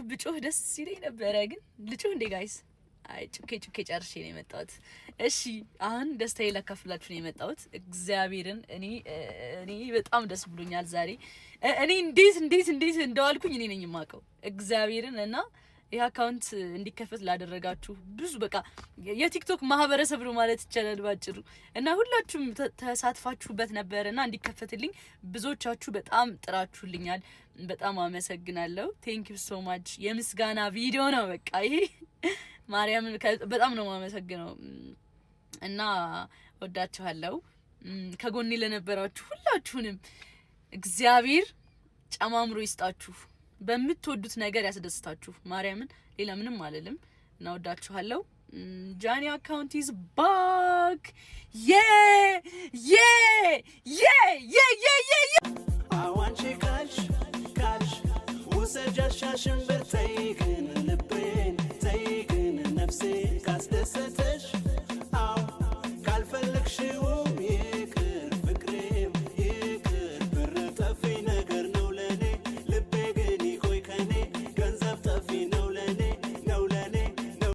ብጮህ ደስ ይለኝ ነበረ፣ ግን ልጩህ እንዴ guys? አይ፣ ጩኬ ጩኬ ጨርሼ ነው የመጣሁት። እሺ፣ አሁን ደስታዬ ላካፍላችሁ ነው የመጣሁት። እግዚአብሔርን እኔ በጣም ደስ ብሎኛል ዛሬ። እኔ እንዴት እንዴት እንዴት እንደዋልኩኝ እኔ ነኝ የማውቀው እግዚአብሔርን። እና ይህ account እንዲከፈት ላደረጋችሁ ብዙ፣ በቃ የቲክቶክ ማህበረሰብ ነው ማለት ይቻላል ባጭሩ። እና ሁላችሁም ተሳትፋችሁበት ነበር እና እንዲከፈትልኝ ብዙዎቻችሁ በጣም ጥራችሁልኛል። በጣም አመሰግናለሁ። Thank you so much። የምስጋና ቪዲዮ ነው በቃ ይሄ። ማርያምን በጣም ነው የማመሰግነው እና ወዳችኋለሁ። ከጎኔ ለነበራችሁ ሁላችሁንም እግዚአብሔር ጨማምሮ ይስጣችሁ፣ በምትወዱት ነገር ያስደስታችሁ። ማርያምን ሌላ ምንም አልልም እና ወዳችኋለሁ። ጃኒ account is back! Yeah, yeah, yeah, yeah, yeah, yeah! አዋንቺ ካልሽ ካልሽ ውሰጃሻሽን ብርተይ ግን